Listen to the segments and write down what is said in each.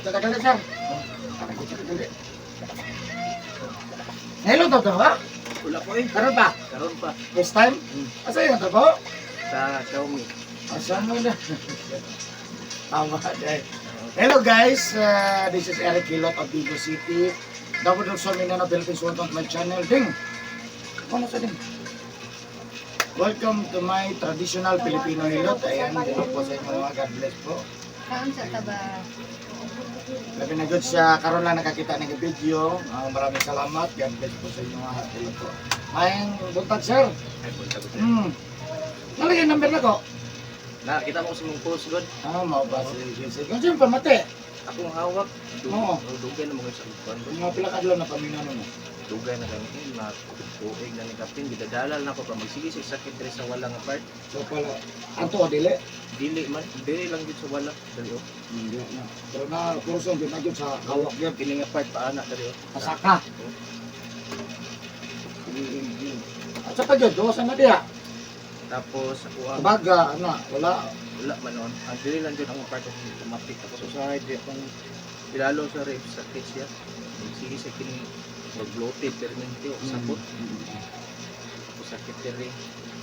Tagal na, sir. Tagal. Hello, to ba? Wala ko eh. Karon pa? Karon pa. First time? Asa yung trabaho? Sa Xiaomi. Asa mo na? Tama, dahil. Hello guys, this is Eric Hilot of Vigo City. Davao del Sur, Mindanao, Philippines. Welcome to my channel. Ding! Ano sa ding? Welcome to my traditional Filipino hilot. Ayan, hello po sa inyo mga. God bless po. Kaon sa taba. Labi na good sa karon lang nakakita ng video. Maraming salamat. God bless po sa inyo mga. Hello po. Ayang buntag, sir. Ay, punta ko sir. Nalagay number na ko. Na, kita mo sa mong post god. Ah, mao ba si si. Kung sino pamate? Akong hawak. Oo. Dugay na mo sa kuan. Mga pila ka adlaw na paminaw mo. Dugay na kami eh. Mga tuig na ni kapin. Gidadalal na ko pa. Magsige sa sakit diri sa wala nga part. So pala, anto o dili? Dili man. Dili lang gid sa wala. Dali oh. Hindi na. Pero na kurso gyud na gyud sa hawak gyud. Kini nga part paana dali oh. Pasaka. At sa pa gyud, duwa sa na diha. Tapos ako ang Baga ana, wala. Wala man noon. Ang dili lang jud ang part of tumapik. Tapos usahay di akong ilalo sa ribs sakit siya. Magsige sa kini mag-bloated permanente o sakot. Tapos sakit diri.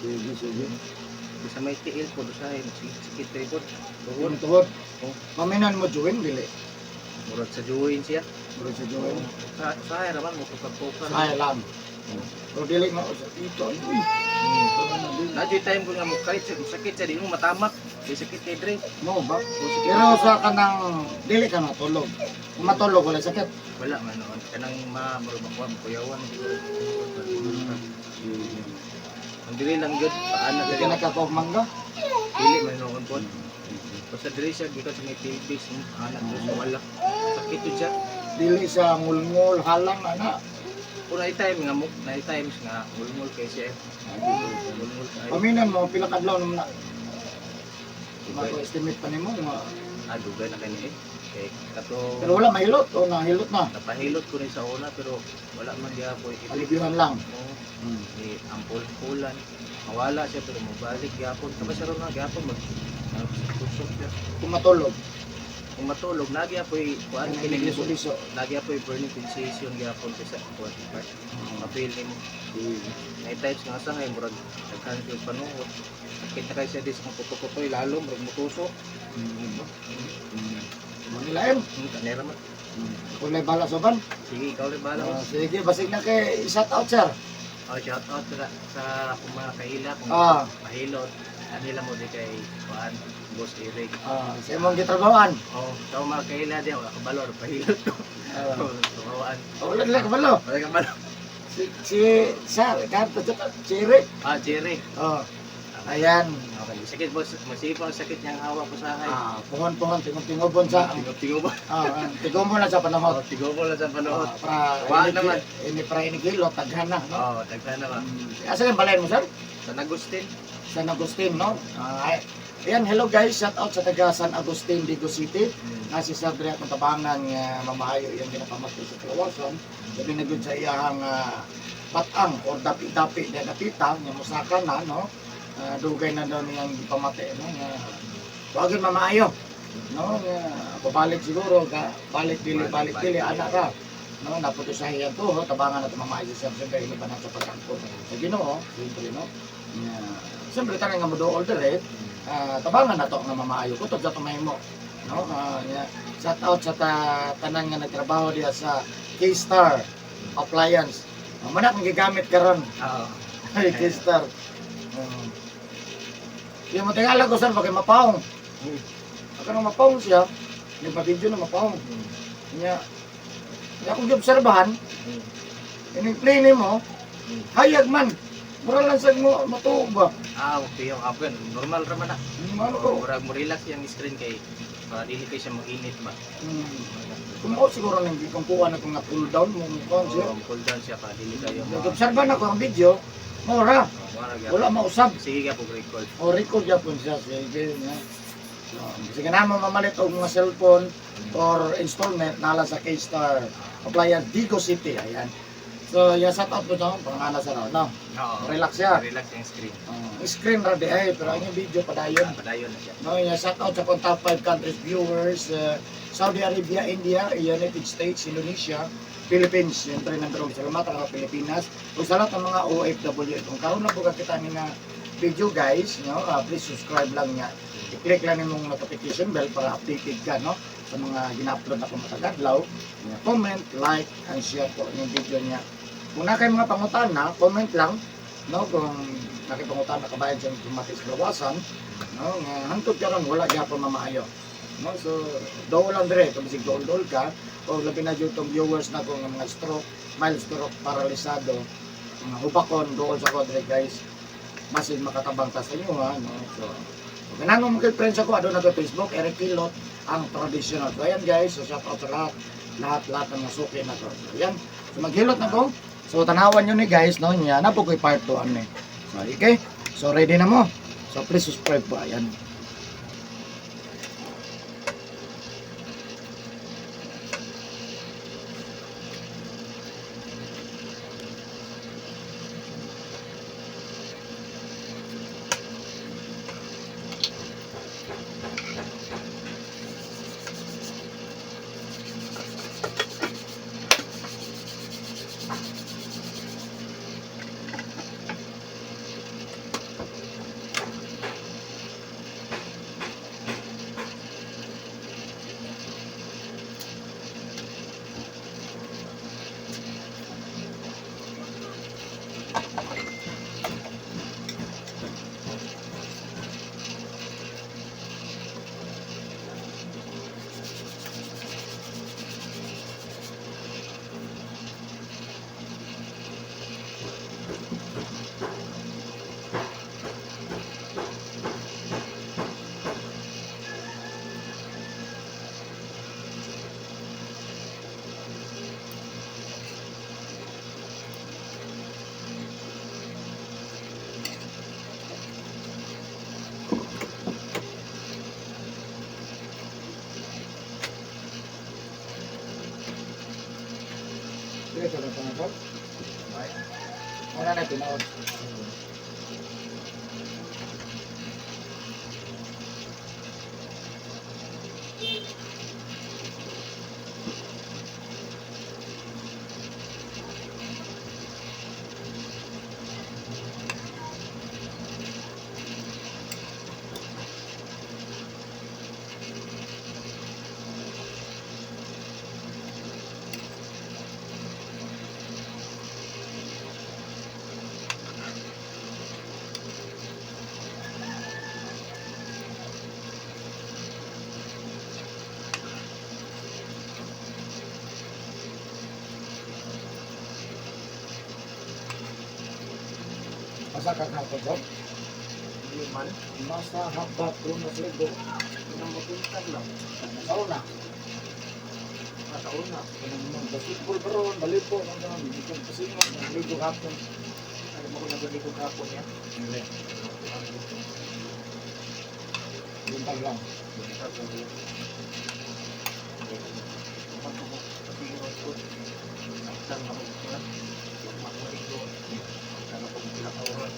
Sige, sige. Bisa may tiil po, usahay magsige sakit diri po. Tuhod, Tuhod. tuhod. Oh. Paminan mo join dili. Murag sa join siya. Murag sa join. Sa usahay raman mo tukag-tukag. Ay lang. Pero dili nga sa ito. Uy. Na time ko nga mo kalit siya, sakit siya di mo matamak. Di sakit kay dre. Mo ba? Pero sa kanang dili ka matulog. Kung matulog wala sakit. Wala man noon. Kanang ma murag makuha mo kuyawan. Ang dili lang gyud paana Dili diri. ka nagkakaog mangga. Dili man noon po. Basta diri siya gikan sa may pelvis, paana diri sa wala. Sakit jud siya. Dili sa ngulngul halang ana. Kung na time nga mo, na times nga ngulngul kay siya. Ngulngul kay. Paminan mo pila ka adlaw naman na. Mato estimate pa nimo nga. Ah, dugay na kani eh. Kay kato Pero wala mahilot o nahilot na. Napahilot ko rin sa una pero wala man gyapon. Alibyuhan lang. Oo. Ni ampul-ampulan. Mawala siya pero mobalik gyapon. Tapos sa na gyapon mag tusok siya. Kung matulog, Kung matulog na gyapoy kuan kini kini liso-liso. Na gyapoy burning sensation gyapon kay sa kuan part. Mapil nimo. May types nga sa murag daghan gyud panuot. Sakit na kay siya dis kung kuto-kutoy lalo murag mutusok. Manilain. Kanera man. Kung lay bala soban. Sige, ikaw lang bahala. Ah, sige, basig na kay shout out, sir. Oh, shout out sa akong mga kaila kung mahilot. Anila mo di kay kuan Boss Eric. Ah, sa imong gitrabahoan. Oh, sa mga kaila di wala kabalo or pahilot ko. Tuwaan. Wala nila kabalo. Wala kabalo. Si sir, kanto si Eric. Ah, Jerry. Oh. Ayan. Okay, sakit boss, masipa ang sakit niyang hawak ko sa akin. Ah, pohon-pohon tingog-tingobon sa Tingob-tingob. tingobon lang sa panahon. Oh, tingob lang sa panahon. Ah, para Wa ini, naman. ini para inigilo taghan na, no? Oh, daghan na ba? Asa yung balay mo, sir? San Agustin. San Agustin, no? Ah, ayan, hello guys, shout out sa taga San Agustin, Digos City. Na si Sir Dre akong tabangan nga mamahayo iyang ginapamatay sa kalawasan. Labi na gud sa iyang patang or dapi-dapi na dapita nga musaka na, no? Ah, dugay na daw niyang gipamati, no? Nga wag yun mamaayo, no? Nga babalik siguro ka, balik dili, balik dili ana ra. No, naputo sa iyang tuho, tabangan na ito mamaayo si Sir. Siyempre, iniba na sa pagkangkon sa Ginoo, siyempre, no? Nga, siyempre, tayo nga mo dool dire, tabangan na to nga mamaayo. Kutob sa tumahimo. No? Yeah. Shout out sa tanan nga nagtrabaho diya sa K-Star Appliance. Manak ang gigamit karon. Oo. Ay, K-Star. Yung matingala ko sir, bakit mapaong? Ako nang mapaong siya, yung pa-video na mapaong. Nya, nya akong giobserbahan, ini-play nimo, hayag man. Mura lang sa mo matuog ba? Ah, okay yung ako yun. Normal ra man na. Ano ko? Murag mo relax yung screen kay para dili kay siya mainit ba. Kung ako siguro nang kung kuha na kung na-cool down mo kuha siya. Oo, cool down siya para dili kayo ma. Nag-obserba na ko ang video, mura, Oh, mura gyapon. wala mausab. Sige ka po record. O record yapon siya, sige nga. So, sige na mo mamalit og mga cellphone or installment nala sa K-Star Appliance Digo City. Ayan. So, yeah, shout out ko no, pangana sa raw, no. Oo. Relax siya. Relax yung screen. Screen ra di ay, pero ang yung video padayon. Padayon na siya. No, yeah, shout out sa akong top 5 countries viewers, Saudi Arabia, India, United States, Indonesia, Philippines. Siyempre, nandun salamat ang mga Pilipinas. Ug sa lahat ng mga OFW. Kung karon na po kita ni nga video guys, no, please subscribe lang niya. I-click lang nimong notification bell para updated ka, no, sa mga gina-upload na matag adlaw. Nga, comment, like, and share po yung video niya. Kung na kayo mga pangutana, comment lang, no, kung nakipangutana kabayan sa pamati sa lawasan, no, nga hangtod karon wala gyapon mamaayo. No, so dool lang dire, kung bisig dool-dool ka o labi na jud tong viewers na kung mga stroke, mild stroke, paralisado, mga hubakon dool sa ko dire guys. Masin makatabang ta sa inyo ha, no. So ganahan mo mga friends ako aduna sa Facebook, Eric Kilot, ang traditional. So ayan guys, so shout out sa lahat, lahat lahat ng mga suki na to. So ayan, so maghilot na ko. So tanawan nyo ni guys, no, niya na po ko'y part 2 ano eh. So okay, so ready na mo. So please subscribe po, ayan. Sige, sa pangatol. Wala na tinuod. Masa ka hapon, sir? Hindi man. Masa habat ko na sila. Pinang mabuntag lang. Sa una. Sa una. Kanang mga basketball bro, balipo, kung gano'n, hindi ko pasingon, naligo hapon. Alam mo kung nagalikog hapon niya. Hindi. Buntag lang. Buntag lang yun. Ang ako ko. Magmaligo. Ang ako pila ka oras.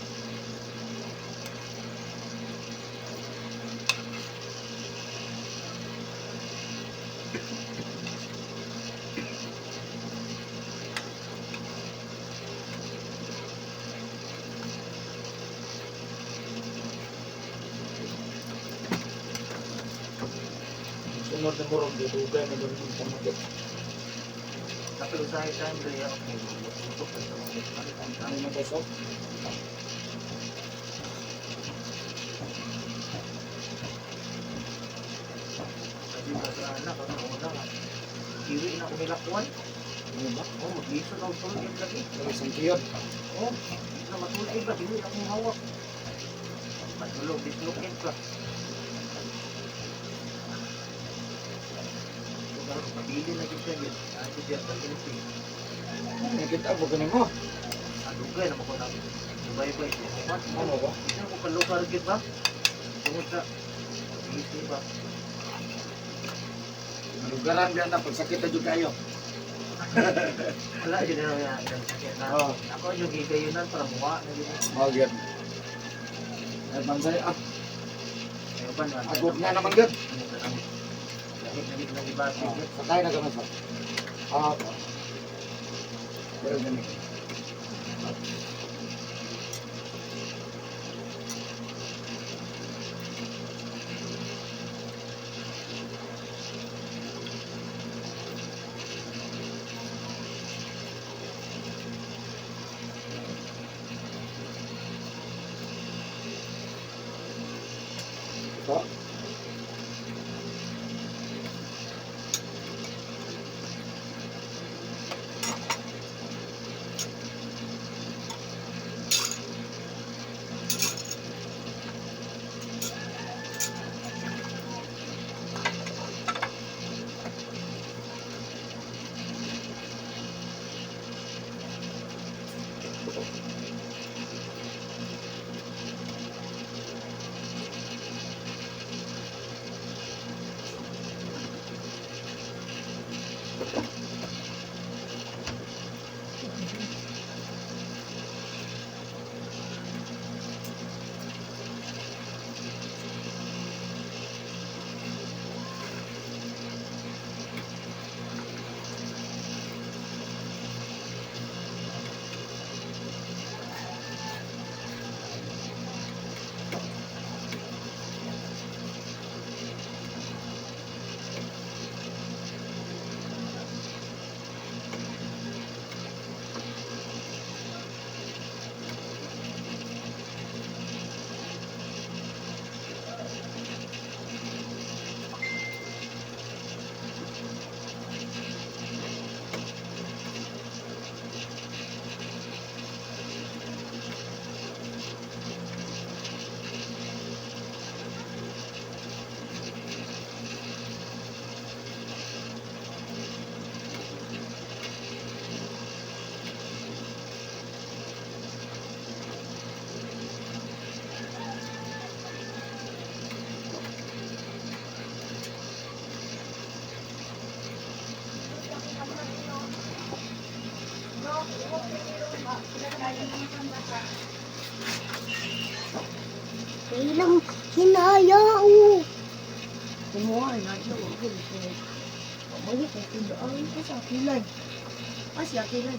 Sunod na murong, dito na gano'n yung pamagit. Kapag usahay time, dali ako may lutok sa mga Ano yung tusok? Kasi ba sa anak, ano una nga. Iwi na ko nilakwan. Ano ba? Oh, mag-iso na tulog lagi. Yung isang kiyot. Oh, di na matulay ba? Iwi na akong hawak. Matulog, dislocate ka. So, karon, pabili na gid siya gid. Ah, siya sa Philippines. Ano, nakita ko ganun mo. Adugay na mo ko na. Bye-bye siya. Ano ba? Hindi na ko palukar gid ba? Tungod sa busy ba? Lugaran biya na, pagsakit na dyan kayo. Wala yun na nga sakit na. Oh. Ako yung gigayunan para muwa na yun. Mao gyud. Ay bansay ah, Ayaw ba na? agod na naman gyud. Lahit na lang ibasi. Oh, sakay na gamay sa. Ah. Pero gani. Ito. Ilang hinayao. Kumuha na siya. Pamaya kung tindaan ko sa kilay. Ah, siya kilay.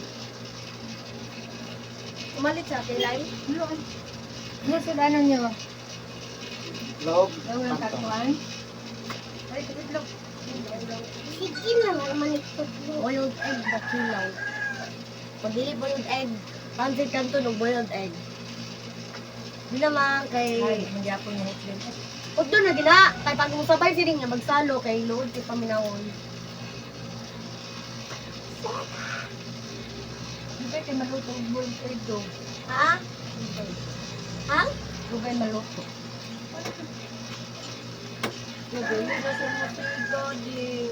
Umalit sa kilay. Ano? Ano sila ano niyo? Log. Gawin tatuan? Ay, itlog. Sige na nga man ito. Boiled egg ba kilaw? Pag dili boiled egg, pansit kanto ng boiled egg. Di naman kay... Ay, magyapon yung itlog. Udto na gina, kay pag musabay sining nga magsalo kay load kay paminawon. Hindi kay maluto ang boiled egg do. Ha? Ha? Dugay maluto. Naguli na sa mutiga di.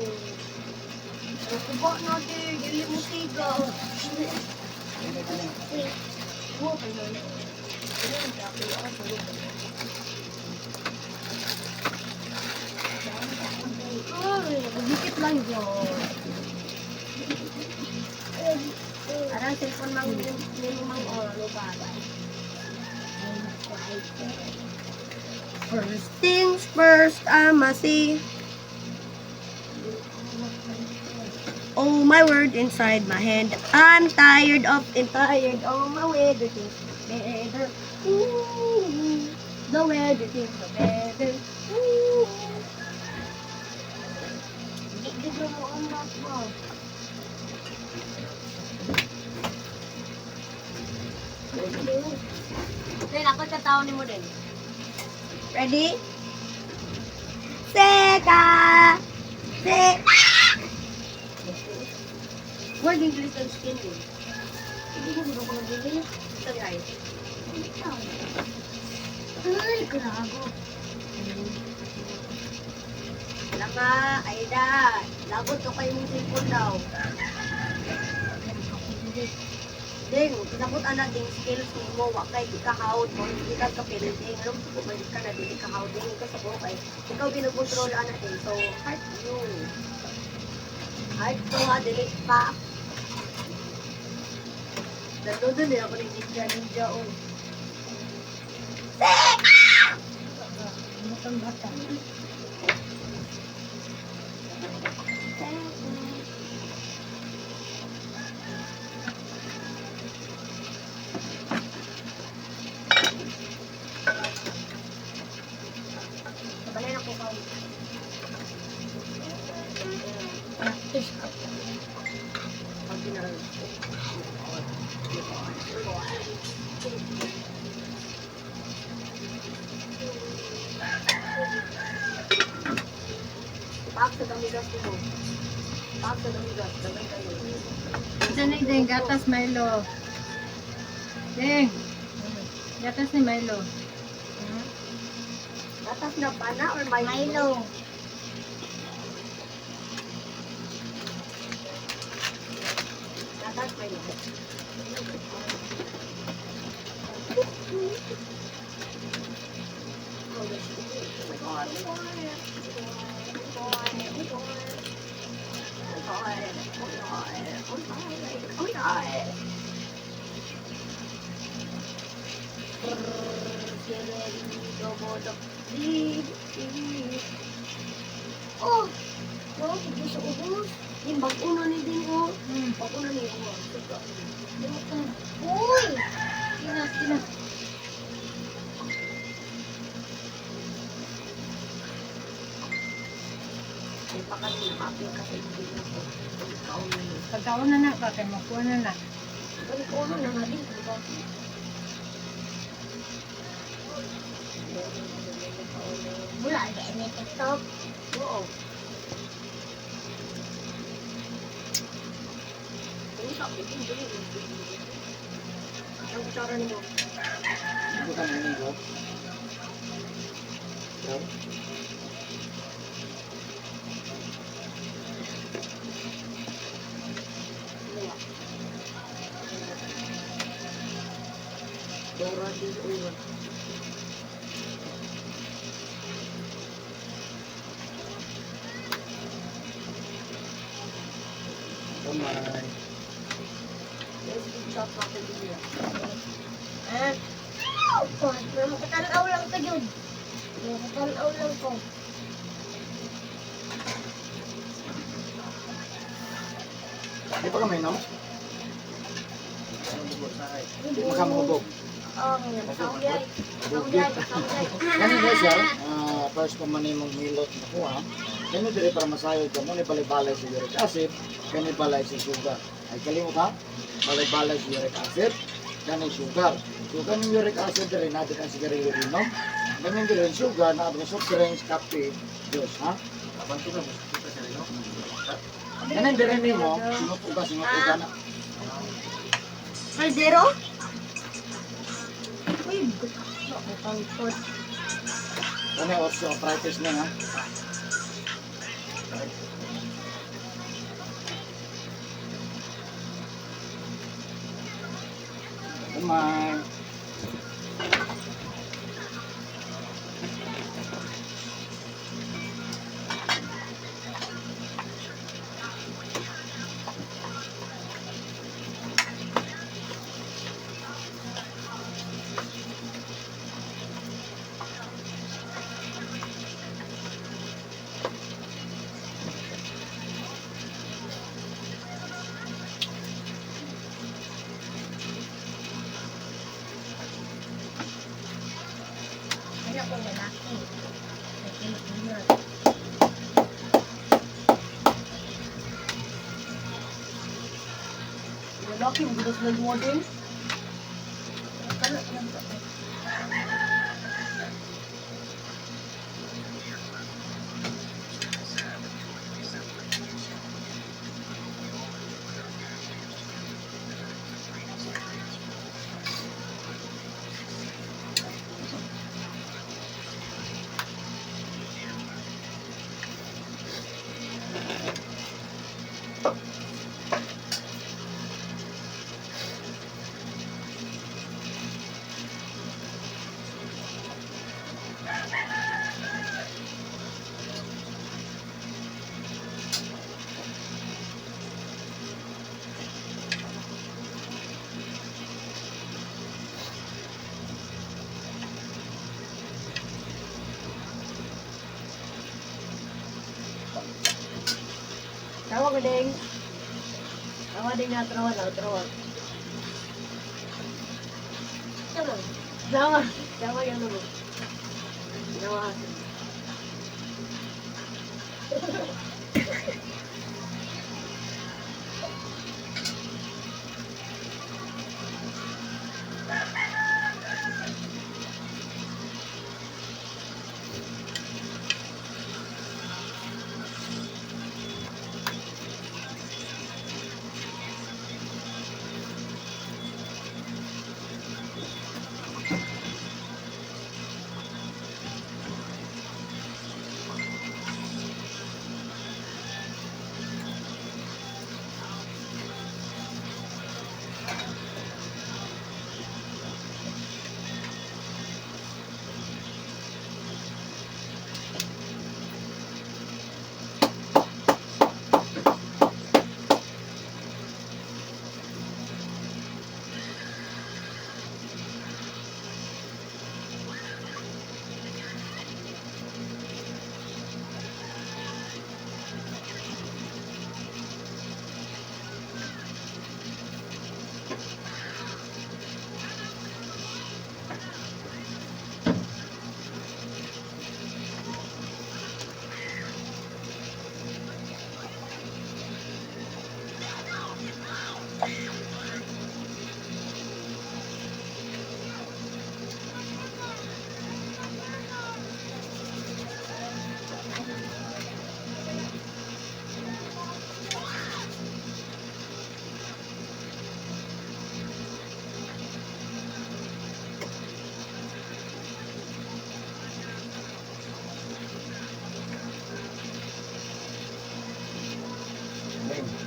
Kuba na di, dili mutiga. Oo, kay maluto. Ay, dikit lang yun. Arang cellphone mang nimo mang oro ba? First things first, I'ma see. Oh my word inside my head. I'm tired of and tired. Oh my weather things better. Ooh, the weather things are better. Ooh. Di gid mo ang mo. Then ako sa tao ni mo din. Ready? Seka! Se! Word English and skin yun. Hindi mo ko nabili. Ito guys. Ay, grago. Wala nga, Aida. Labot to kayo mong cellphone daw. Ding, kinabot ana ding skills nimo wa kay di ka hawd mo di ka kapiliding alam ko kung ka na dili ka hawd ding ka sa buok kay ikaw ginakontrol ana ding, so heart you heart to ha dili pa. Download na ako ng Ninja Ninja oh. Mutang bata. Kabalay na ko ka. Practice ka. Pag ginaan. Pak sa damigas mo. Pak sa damigas. Damay kayo. Diyan na ding gatas Milo. Ding. Gatas ni Milo. Gatas na pana or Milo? Milo. Gatas Milo. Oh my God, oh my God, oh my God, oh my God. Oh my God, oh my God, oh my God, oh my God. Oh! Wow, hindi sa ubos. Yung bag-o na ni din oh. Bag-o na ni oh. Uy! Tina, tina. Ay pa kasi naka-apply kasi hindi na ko. Ikaw na ni. Pagkaon na na ka kay makuha na na. Ikaw na na nga din. Diba? Wala, di ni TikTok. Oo. Kung sa akin, hindi rin. Ang kutsara nimo. Ito ka na ninyo. Ikaw? Dora din ulo. Kamay. Let's big shot natin din. Ah. Oh, makatanaw lang ko yun. Makatanaw lang ko. Di pa kami, no? Di pa kami hubog. Oh, Sauyay. Sauyay. Sauyay. Kani guys, sir, first pa man imong hilot na kuha. Kani diri para masayod ka mo ni balay-balay sa uric acid, kani balay sa sugar. Ay kalimot ha? Balay-balay sa uric acid, kani sugar. So kani uric acid diri natin ang sigarilyo inom. Kani diri ang sugar na ang soft drinks, kape, juice ha. Abanto ka, mas kita siya rin, no? Kani diri nimo, singot uga na. Kaldero? Uy, gusto. Kani osteoarthritis na ha. Kamay. Ano kung lalaki? May Pilipino. Lalaki, magudas na duwa din. Kano lang ko. ko ding. Tawa ding na trawa na trawa. Tawa, tawa yan mo. Tawa. Ding.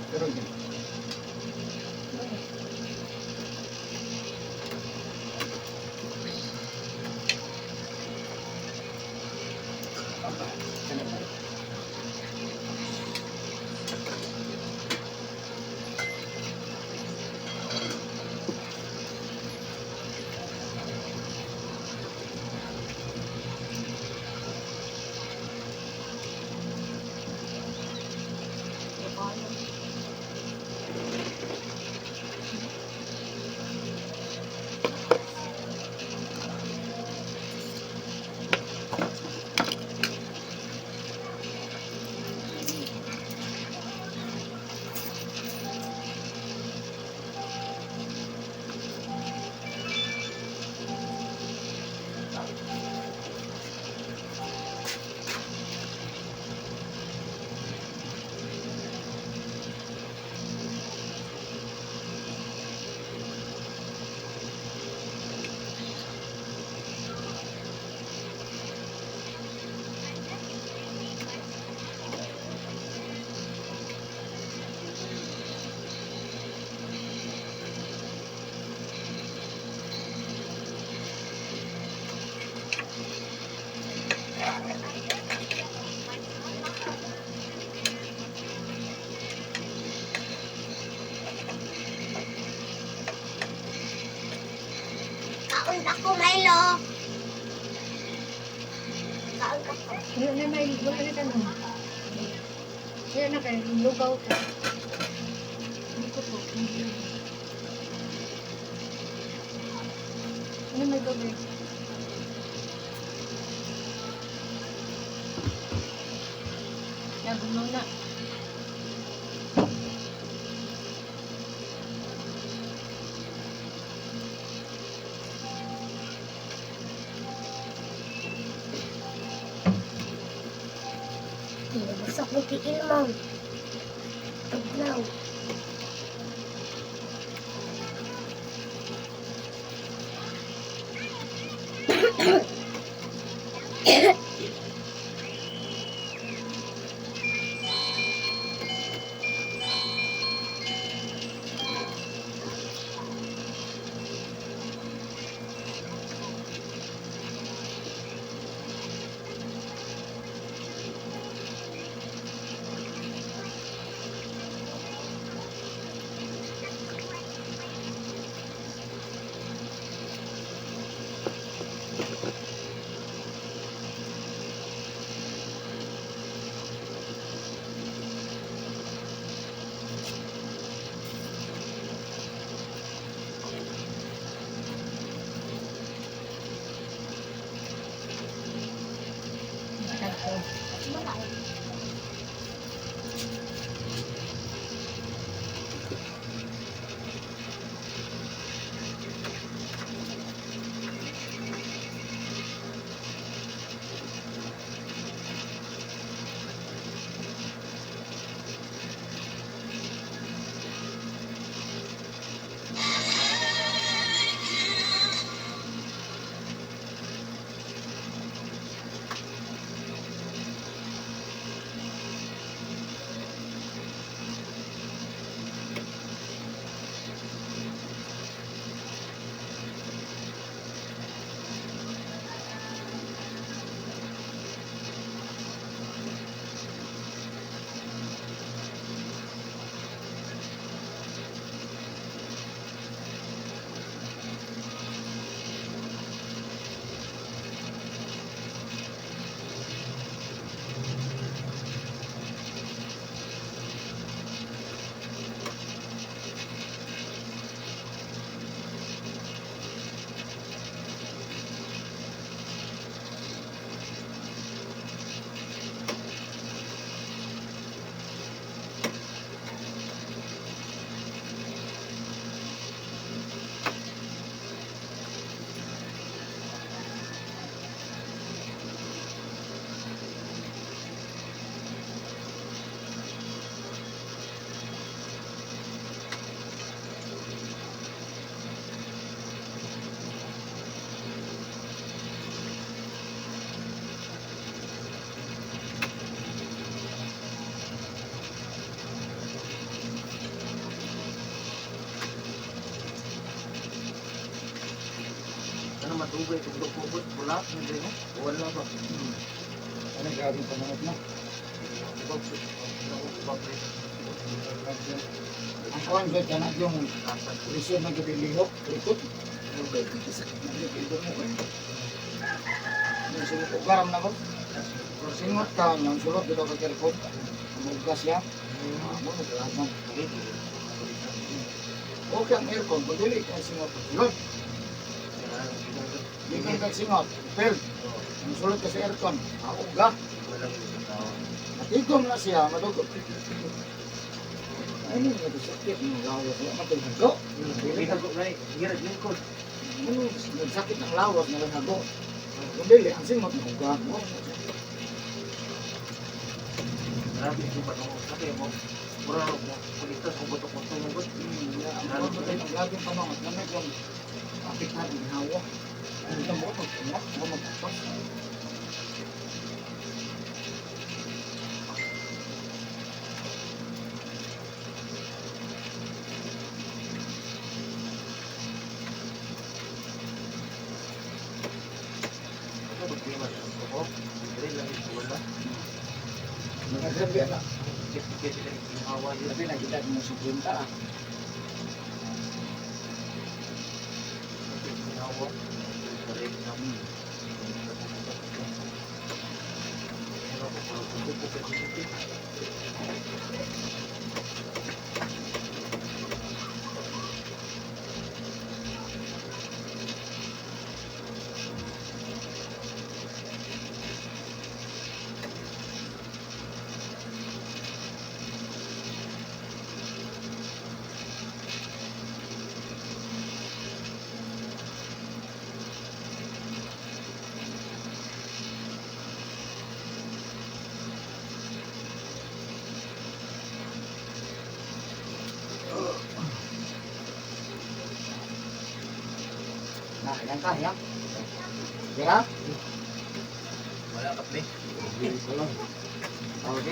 Pero yun. Kaon ako, Milo. Kaon ako. Wala na may wala na tanong. Wala na kay lugaw ko. Hindi ko po. Ano may tubig? Nagulong na. Gusto ko tiil, ma'am. Tugnaw. Dugay tugtog ko boss, pula na diri mo. Wala ba? Ano, grabe yung panunod na. Ang kuhan ko, kanag yung lisod na gabi lihok, likod. Sakit na gabi mo eh. Yung sulot, ugaram na ko. Kung singot ka, yung sulot, dito ka kirkot. Umugas siya. Mo, naglaban. Okay ang aircon, kung dili ka singot, sulot. Di ka kag singot, pel. Ang sulot ka sa aircon, auga. Natigom na siya, madugo. Ay, ano nga sakit ng lawas. Wala man tayo hago. Dili ka ano, nagsakit ang lawas nga lang hago. Kung dili, ang singot na uga. Grabe yung panahon. Sabi mo, mura mo, kulitas kung butok-butok mo boss. Ang ang ang laging pamangot, lamig yung apit na ginhawa. Ang mo, pag-umak, mo magpapas. Ito, problema sa ko. Dili lang ito wala. Naggrabe na. Kaya sila yung ginawa yun. Sabi, nagkita mo sa kwenta ah. Ginawa. Na, yan ka, yan. Kira? Wala ka play. Okay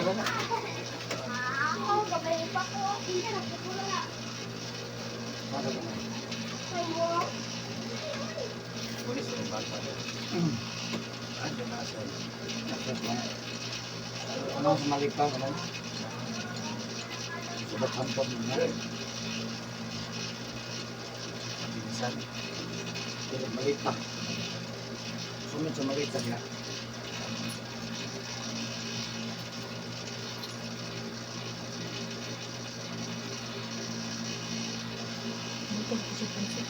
na. Ako, gabay pa ko. Hindi na, na. Para ba na? Pulis na yung bata. Ah, dyan na sa Access lang. Ano sa malipang, ano? Subat hampon mo na. Binsan. Pero malita. Sumit sa malita niya. Bukod ko siya pansit.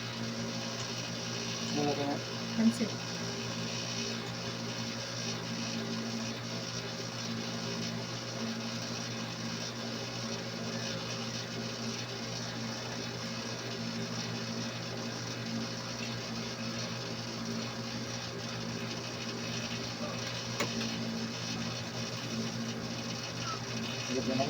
Ano ka na? Pansit. Sige ka na.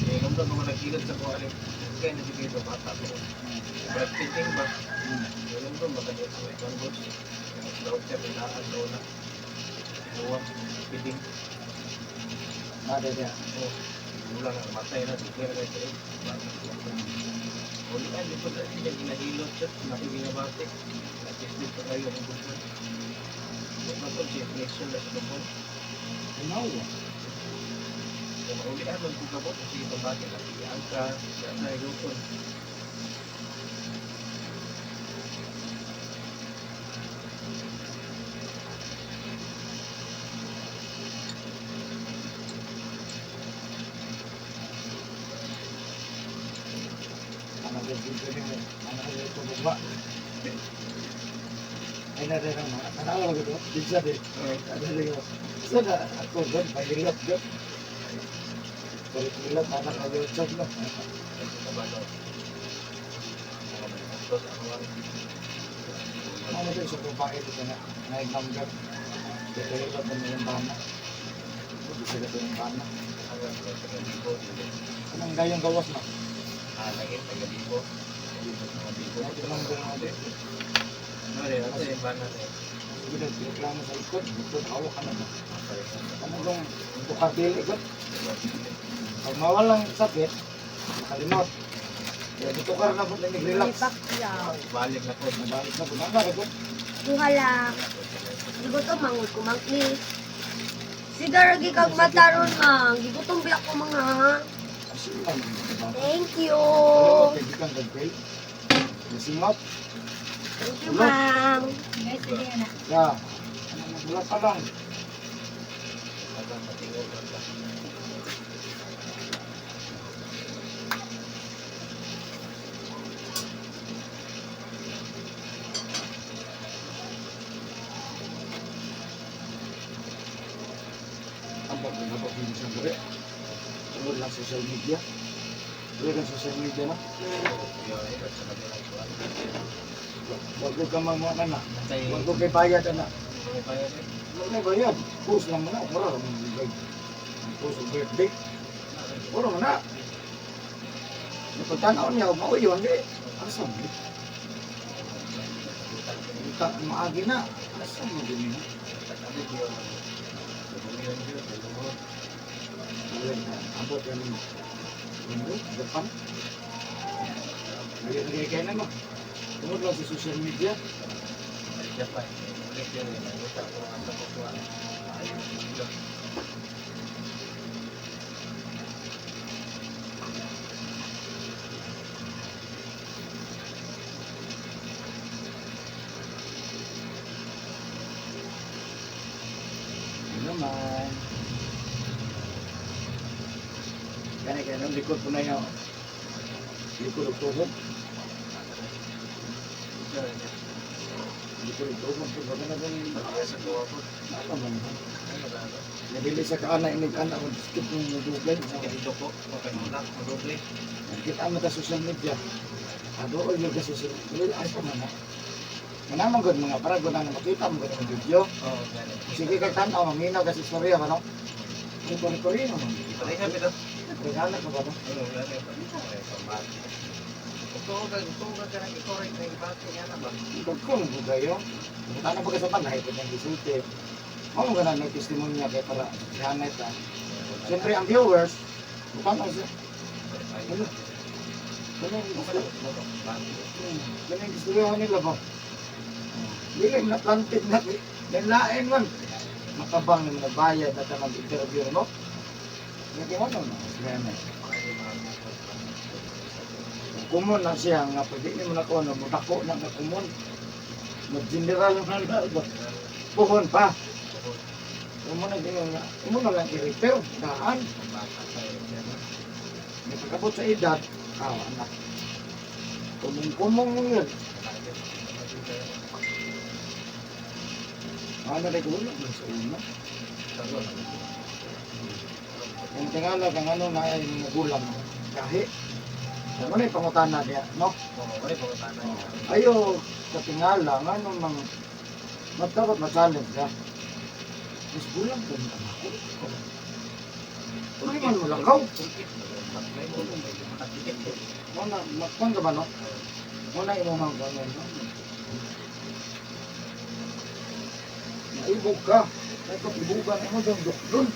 Eh, kung ba mga nagkilot sa kuha rin, kaya na siguro bata ko. Breastfeeding ba? Ganun ba, maganda sa may convos. Daw siya, pinaan daw na. Luwa, feeding. Nada siya. Oh, wala nga, matay na, di kaya kayo sa'yo. Bata ko. Uli ka, di ko sa siya ginahilot siya, nakiginabate. Nag-isip pa kayo ng buwan. Matod siya, connection na sa lubon. Ginawa. Kaya maulian, magkukabot, kasi pabate, nakiyaan ka, siya na ilukon. Ano ka dito rin eh. Ano ka dito bugba. Ay na rin ang mga. Tanawa ko ito. Bisa din. Ano rin yun. Sa na ako doon, pahilot doon. Balik-hilot, anak na YouTube no. Ano din sa babae dito na naigamgam. Pahilot na yung bana. Bisa ka yung bana. Anong gayong gawas na? Ah, lagi taga-libo. Naigamgam na din. Ano rin, ano yung bana na yun? Sige, reklamo sa likod. Likod, hawak ka na ba? Ano dong bukadili ko? Pag mawalang sakit, makalimot. Kaya dito ka na po na Manny nag-relax. Pacquiao. Balik na po. Nabalik na po. Nabalik po. Duha lang. Gigutom manggod ko mang ni. Sigar gi kag mataron mang. Gigutom biya ko mga. Kasi lang. Diba? Thank you. Pero kaibigan kag pray. Nasingot. Thank you, ma'am. Guys, sige na. Ya. Wala pa lang. Ang pag-nabag din sa dere. Tungod lang social media. Wala kang social media na. Wag ko ka mga na. Wag ko kay bayad ana. Wala na bayad. Post lang mo na. Mura lang mo bigay. Post ang birthday. Mura mo na. Napagtanaw niya, mauyon. Di. Asa mo? Uta, maagi na. Asa mo din na? Wala na. Abot yan mo. Ano? Japan? Nagay kayo na mo. Tungod lang sa social media. Ano naman. Kaya kaya nung likod po na yun. Likod og tuhod. Likod og tuhod. Baga na kung ano man. Nabili sa kaana, inig ana, kung skip ng dugay. Nakita mo ta social media. Adool mo ka social media. Asa man na. Manamang gud mga para gud na makita mo gud ang video. Sige kay tan-aw maminaw kasi istorya ba no? Kung kore-kore naman. Regala ka ba no? Ikaw kung kayo. Tanong pa ka sa panay, pwede ang gisulti. Mao mo ganang may testimonya kay para hanay ta. Siyempre ang viewers, bukang ang siya. Ano? Ganun gusto. Ganun gusto nila ba? Dili na planted na lain man. Makabang na nagbayad na ta mag-interview no. Hindi mo na. Kumon na siya nga pwede ni mo na ko no mudako na nga kumon. Mag-general na na ba. Puhon pa. Kumo na din nga. Kumo na lang i-repair daan. May pagkabot sa edad, aw anak. Kumong-kumong mo yun. Ano na ko wala sa una. Ang tingala kang ano na ay magulang kahi. Ano na yung pangutana niya, no? Ayo, sa tingala, nga nung mang dapat ma-challenge ka. Mas gulang ka ng anak ko. Ano man mo lakaw? Muna, magkuhan ka ba, no? Muna imo mang kuhan no? Naibog ka. Ay, pag ibugan mo dyan, dukdun.